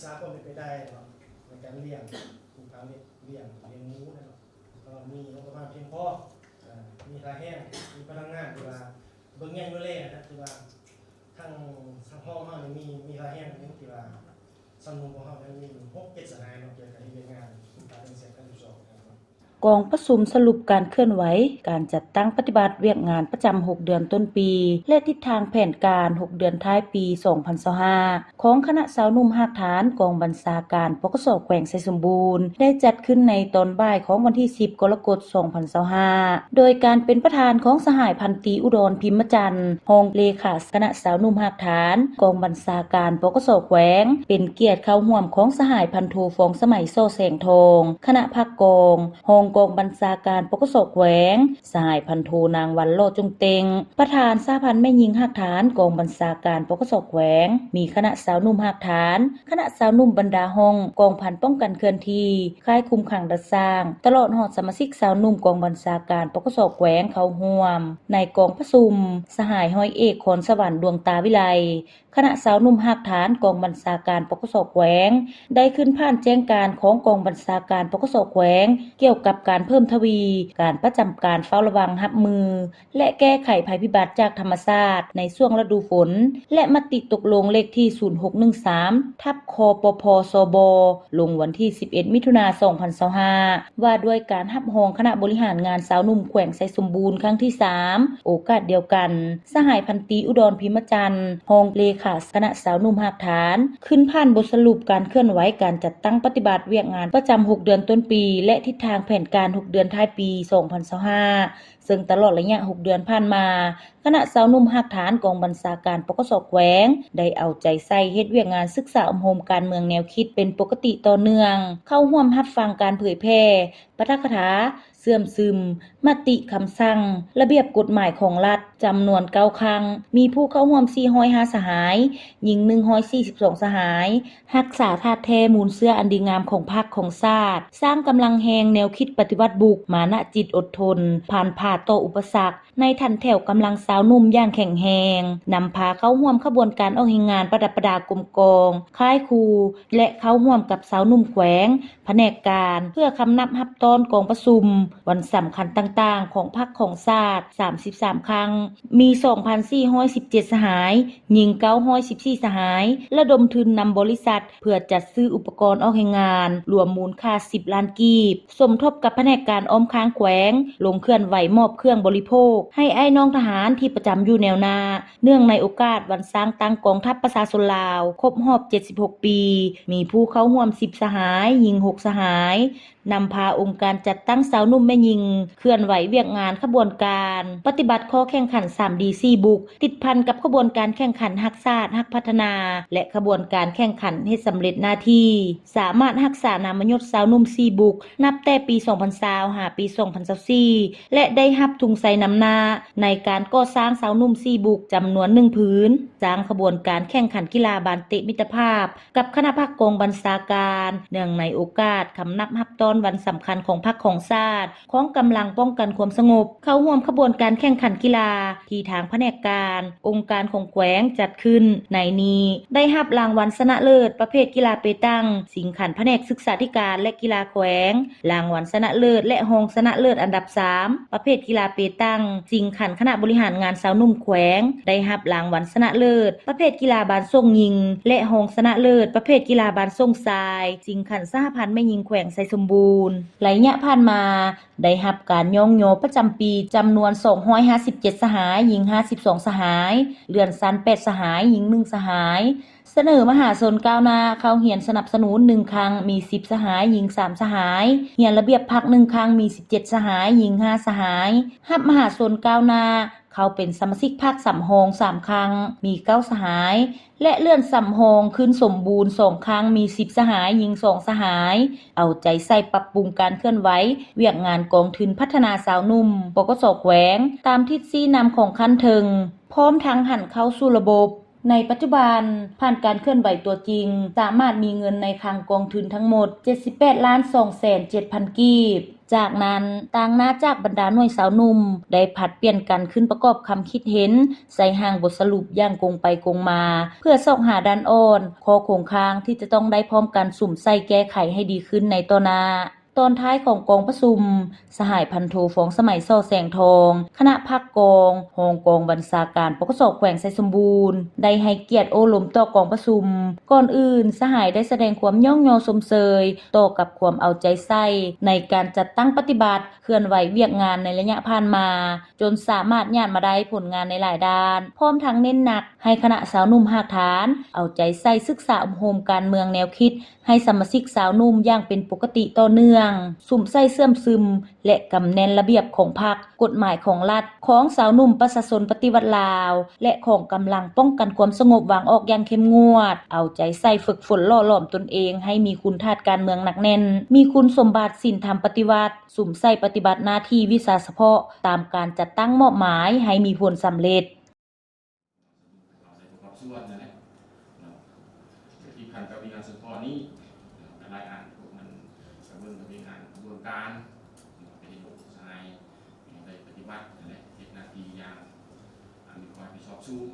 ສາຄວາມເປັນໄປໄດ້ເນາະ ໃນການລ້ຽງ ປູກຝັງລ້ຽງ ລ້ຽງໝູນະເນາະ ເພາະວ່າມີງົບປະມານພຽງພໍ ເອີ ມີທ່າແຮງ ມີພະນັກງານທີ່ວ່າເບິ່ງແຍງດູແລນະ ທີ່ວ່າທາງ ທາງຫ້ອງເຮົານີ້ມີ ມີທ່າແຮງທີ່ວ່າ ຊາວໜຸ່ມຂອງເຮົານັ້ນມີຢູ່ຫົກເຈັດສະຫາຍເນາະ ກ່ຽວກັບວຽກງານ ກອງປະຊຸມສະຫຼຸບການເຄື່ອນໄຫວການຈັດຕັ້ງປະຕິບັດວຽກງານປະຈຳຫົກເດືອນຕົ້ນປີ ແລະ ທິດທາງແຜນການຫົກເດືອນທ້າຍປີສອງພັນຊາວຫ້າ ຂອງຄະນະຊາວໜຸ່ມຮາກຖານກອງບັນຊາການ ປກສ ແຂວງໄຊສົມບູນ ໄດ້ຈັດຂຶ້ນໃນຕອນບ່າຍຂອງວັນທີສິບ ກໍລະກົດ ສອງພັນຊາວຫ້າ ໂດຍການເປັນປະທານຂອງສະຫາຍພັນຕີ ອຸດອນ ພິມມະຈັນ ຮອງເລຂາຄະນະຊາວໜຸ່ມຮາກຖານກອງບັນຊາການ ປກສ ແຂວງ, ເປັນກຽດເຂົ້າຮ່ວມຂອງສະຫາຍພັນໂທ ຟອງສະໄໝ ສໍແສງທອງ ຄະນະພັກກອງ, ຮອງກອງບັນຊາການ ປກສ ແຂວງ, ສະຫາຍພັນໂທ ນາງ ວັນ ຫຼໍ່ຈົງເຕັງ ປະທານສະຫະພັນແມ່ຍິງຮາກຖານກອງບັນຊາການ ປກສ ແຂວງ, ມີຄະນະຊາວໜຸ່ມຮາກຖານ, ຄະນະຊາວໜຸ່ມບັນດາຫ້ອງ, ກອງພັນປ້ອງກັນເຄື່ອນທີ່, ຄ້າຍຄຸມຂັງດັດສ້າງ, ຕະຫຼອດຮອດສະມາຊິກຊາວໜຸ່ມກອງບັນຊາການ ປກສ ແຂວງ ເຂົ້າຮ່ວມ. ໃນກອງປະຊຸມ, ສະຫາຍຮ້ອຍເອກ ຄອນສະຫວັນ ດວງຕາວິໄລ ຄະນະຊາວໜຸ່ມຮາກຖານກອງບັນຊາການ ປກສ ແຂວງ ໄດ້ຂຶ້ນຜ່ານແຈ້ງການຂອງກອງບັນຊາການ ປກສ ແຂວງ ກ່ຽວກັບການເພີ່ມທະວີການປະຈຳການເຝົ້າລະວັງຮັບມື ແລະ ແກ້ໄຂໄພພິບັດຈາກທຳມະຊາດໃນຊ່ວງລະດູຝົນ ແລະ ມະຕິຕົກລົງເລກທີ ສູນຫົກໜຶ່ງສາມ ທັບ ຄປພ ຊບ ລົງວັນທີສິບເອັດ ມິຖຸນາ ສອງພັນຊາວຫ້າ ວ່າດ້ວຍການຮັບຮອງຄະນະບໍລິຫານງານຊາວໜຸ່ມແຂວງໄຊສົມບູນຄັ້ງທີສາມ. ໂອກາດດຽວກັນ, ສະຫາຍພັນຕີ ອຸດອນ ພິມມະຈັນ ຮອງເລຂາຄະນະຊາວໜຸ່ມຮາກຖານ ຂຶ້ນຜ່ານບົດສະຫຼຸບການເຄື່ອນໄຫວການຈັດຕັ້ງປະຕິບັດວຽກງານປະຈຳຫົກເດືອນຕົ້ນປີ ແລະ ທິດທາງແຜນການຫົກເດືອນທ້າຍປີສອງພັນຊາວຫ້າ ເຊິ່ງຕະຫຼອດໄລຍະຫົກເດືອນຜ່ານມາ, ຄະນະຊາວໜຸ່ມຮາກຖານກອງບັນຊາການ ປກສ ແຂວງ ໄດ້ເອົາໃຈໃສ່ເຮັດວຽກງານສຶກສາອົບຮົມການເມືອງແນວຄິດເປັນປົກກະຕິຕໍ່ເນື່ອງ, ເຂົ້າຮ່ວມຮັບຟັງການເຜີຍແຜ່ ປາຖະກະຖາ, ເຊື່ອມຊຶມ, ມະຕິ, ຄຳສັ່ງ, ລະບຽບກົດໝາຍຂອງລັດ ຈຳນວນເກົ້າຄັ້ງ, ມີຜູ້ເຂົ້າຮ່ວມສີ່ຮ້ອຍຫ້າສະຫາຍ, ຍິງໜຶ່ງຮ້ອຍສີ່ສິບສອງສະຫາຍ, ຮັກສາທາດແທ້ມູນເຊື້ອອັນດີງາມຂອງພັກຂອງຊາດ, ສ້າງກຳລັງແຮງແນວຄິດປະຕິວັດບຸກ, ມານະຈິດອົດທົນ, ຜ່ານຜ່າຕໍ່ອຸປະສັກ ໃນຖັນແຖວກຳລັງຊາວໜຸ່ມຢ່າງແຂງແຮງ, ນຳພາເຂົ້າຮ່ວມຂະບວນການອອກແຮງງານປະດັບປະດາກົມກອງ, ຄ້າຍຄູ ແລະ ເຂົ້າຮ່ວມກັບຊາວໜຸ່ມແຂວງ, ພະແນກການ ເພື່ອຄຳນັບຮັບຕ້ອນກອງປະຊຸມວັນສຳຄັນຕ່າງໆຂອງພັກຂອງຊາດ ສາມສິບສາມຄັ້ງ, ມີສອງພັນສີ່ຮ້ອຍສິບເຈັດສະຫາຍ, ຍິງເກົ້າຮ້ອຍສິບສີ່ສະຫາຍ, ລະດົມທຶນນຳບໍລິສັດ ເພື່ອຈັດຊື້ອຸປະກອນອອກແຮງງານ ລວມມູນຄ່າສິບລ້ານກີບ, ສົມທົບກັບພະແນກການອ້ອມຂ້າງແຂວງ ລົງເຄື່ອນໄຫວມອບເຄື່ອງບໍລິໂພກໃຫ້ອ້າຍນ້ອງທະຫານທີ່ປະຈຳຢູ່ແນວໜ້າ. ເນື່ອງໃນໂອກາດວັນສ້າງຕັ້ງກອງທັບປະຊາຊົນລາວຄົບຮອບເຈັດສິບຫົກປີ, ມີຜູ້ເຂົ້າຮ່ວມສິບສະຫາຍ, ຍິງຫົກສະຫາຍ, ນຳພາອົງການຈັດຕັ້ງຊາວໜຸ່ມແມ່ຍິງ ເຄື່ອນໄຫວວຽກງານຂະບວນການ ປະຕິບັດຂໍ້ແຂ່ງຂັນ ສາມດີ ສີ່ບຸກ ຕິດພັນກັບຂະບວນການແຂ່ງຂັນຮັກຊາດ, ຮັກພັດທະນາ ແລະ ຂະບວນການແຂ່ງຂັນເຮັດສຳເລັດໜ້າທີ່, ສາມາດຮັກສານາມມະຍົດຊາວໜຸ່ມສີ່ບຸກ ນັບແຕ່ປີສອງພັນຊາວ ຫາປີສອງພັນຊາວສີ່ ແລະ ໄດ້ຮັບທຸງໄຊນຳໜ້າໃນການກໍ່ສ້າງຊາວໜຸ່ມສີ່ບຸກຈຳນວນໜຶ່ງຜືນ, ສ້າງຂະບວນການແຂ່ງຂັນກິລາບານເຕະມິດຕະພາບ ກັບຄະນະພັກກອງບັນຊາການ ເນື່ອງໃນໂອກາດຄຳນັບຮັບຕ້ອນວັນສຳຄັນຂອງພັກຂອງຊາດ, ຂອງກຳລັງປ້ອງກັນຄວາມສະຫງົບ, ເຂົ້າຮ່ວມຂະບວນການແຂ່ງຂັນກິລາທີ່ທາງພະແນກການ ອົງການຂອງແຂວງຈັດຂຶ້ນ. ໃນນີ້ໄດ້ຮັບລາງວັນຊະນະເລີດປະເພດກິລາເປຕັງ, ຊິງຂັນພະແນກສຶກສາທິການ ແລະ ກິລາແຂວງ, ລາງວັນຊະນະເລີດ ແລະ ຮອງຊະນະເລີດອັນດັບສາມ ປະເພດກິລາເປຕັງ, ຊິງຂັນຄະນະບໍລິຫານງານຊາວໜຸ່ມແຂວງ, ໄດ້ຮັບລາງວັນຊະນະເລີດປະເພດກິລາບານສົ່ງຍິງ ແລະ ຮອງຊະນະເລີດປະເພດກິລາບານສົ່ງຊາຍ, ຊິງຂັນສະຫະພັນແມ່ຍິງແຂວງໄຊສົມບູນ. ໄລຍະຜ່ານມາ ໄດ້ຮັບການຍ້ອງຍໍປະຈຳປີຈຳນວນສອງຮ້ອຍຫ້າສິບເຈັດສະຫາຍ, ຍິງຫ້າສິບສອງສະຫາຍ, ເລື່ອນຊັ້ນແປດສະຫາຍ, ຍິງໜຶ່ງສະຫາຍ, ສະເໜີມະຫາຊົນກ້າວໜ້າເຂົ້າຮຽນສະໜັບສະໜູນໜຶ່ງຄັ້ງ ມີສິບສະຫາຍ, ຍິງສາມສະຫາຍ, ຮຽນລະບຽບພັກໜຶ່ງຄັ້ງ ມີສິບເຈັດສະຫາຍ, ຍິງຫ້າສະຫາຍ, ຮັບມະຫາຊົນກ້າວໜ້າເຂົ້າເປັນສະມາຊິກພັກສຳຮອງສາມຄັ້ງ ມີເກົ້າສະຫາຍ ແລະ ເລື່ອນສຳຮອງຄືນສົມບູນສອງຄັ້ງ ມີສິບສະຫາຍ, ຍິງສອງສະຫາຍ, ເອົາໃຈໃສ່ປັບປຸງການເຄື່ອນໄຫວວຽກງານກອງທຶນພັດທະນາຊາວໜຸ່ມ ປກສ ແຂວງ ຕາມທິດຊີ້ນຳຂອງຂັ້ນເທິງ, ພ້ອມທັງຫັນເຂົ້າສູ່ລະບົບ. ໃນປັດຈຸບັນ, ຜ່ານການເຄື່ອນໄຫວຕົວຈິງ, ສາມາດມີເງິນໃນຄັງກອງທຶນທັງໝົດເຈັດສິບແປດລ້ານສອງແສນເຈັດພັນກີບ, ຈາກນັ້ນ, ຕາງໜ້າຈາກບັນດາໜ່ວຍຊາວໜຸ່ມ ໄດ້ຜັດປ່ຽນກັນຂຶ້ນປະກອບຄຳຄິດເຫັນ ໃສ່ຮ່າງບົດສະຫຼຸບຢ່າງກົງໄປກົງມາ ເພື່ອຊອກຫາດ້ານອ່ອນ, ຂໍ້ຄົງຄ້າງທີ່ຈະຕ້ອງໄດ້ພ້ອມກັນສຸມໃສ່ແກ້ໄຂໃຫ້ດີຂຶ້ນໃນຕໍ່ໜ້າ. ຕອນທ້າຍຂອງກອງປະຊຸມ, ສະຫາຍພັນໂທ ຟອງສະໄໝ ສໍແສງທອງ, ຄະນະພັກກອງ, ຮອງກອງບັນຊາການ ປກສ ແຂວງໄຊສົມບູນ ໄດ້ໃຫ້ກຽດໂອ້ລົມຕໍ່ກອງປະຊຸມ. ກ່ອນອື່ນ, ສະຫາຍໄດ້ສະແດງຄວາມຍ້ອງຍໍຊົມເຊີຍຕໍ່ກັບຄວາມເອົາໃຈໃສ່ໃນການຈັດຕັ້ງປະຕິບັດ ເຄື່ອນໄຫວວຽກງານໃນໄລຍະຜ່ານມາ, ຈົນສາມາດຍາດມາໄດ້ຜົນງານໃນຫຼາຍດ້ານ, ພ້ອມທັງເນັ້ນໜັກໃຫ້ຄະນະຊາວໜຸ່ມຮາກຖານ ເອົາໃຈໃສ່ສຶກສາອົບຮົມການເມືອງແນວຄິດ ໃຫ້ສະມາຊິກຊາວໜຸ່ມຢ່າງເປັນປົກກະຕິຕໍ່ເນື່ອງ, ສຸມໃສ່ເຊື່ອມຊຶມ ແລະ ກຳແໜ້ນລະບຽບຂອງພັກ, ກົດໝາຍຂອງລັດ, ຂອງຊາວໜຸ່ມປະຊາຊົນປະຕິວັດລາວ ແລະ ຂອງກຳລັງປ້ອງກັນຄວາມສະຫງົບວາງອອກຢ່າງເຂັ້ມງວດ, ເອົາໃຈໃສ່ຝຶກຝົນຫຼໍ່ຫຼອມຕົນເອງໃຫ້ມີຄຸນທາດການເມືອງໜັກແໜ້ນ, ມີຄຸນສົມບັດສິນທຳປະຕິວັດ, ສຸມໃສ່ປະຕິບັດໜ້າທີ່ວິຊາສະເພາະຕາມການຈັດຕັ້ງມອບໝາຍໃຫ້ມີຜົນສຳເລັດ. ເຮົາໃຊ້ປະກອບສ່ວນນັ້ນແຫຼະເນາະ ທີ່ຂັ້ນກະບວນການສະເພາະນີ້ ກະໄດ້ອ່ານພວກມັນ ກະເບິ່ງກະບວນການຂະບວນການ ກະເຫັນພວກສະຫາຍໄດ້ປະຕິບັດນັ້ນແຫຼະ ເຮັດໜ້າທີ່ຢ່າງ ອັນມີຄວາມຮັບຜິດຊອບສູງ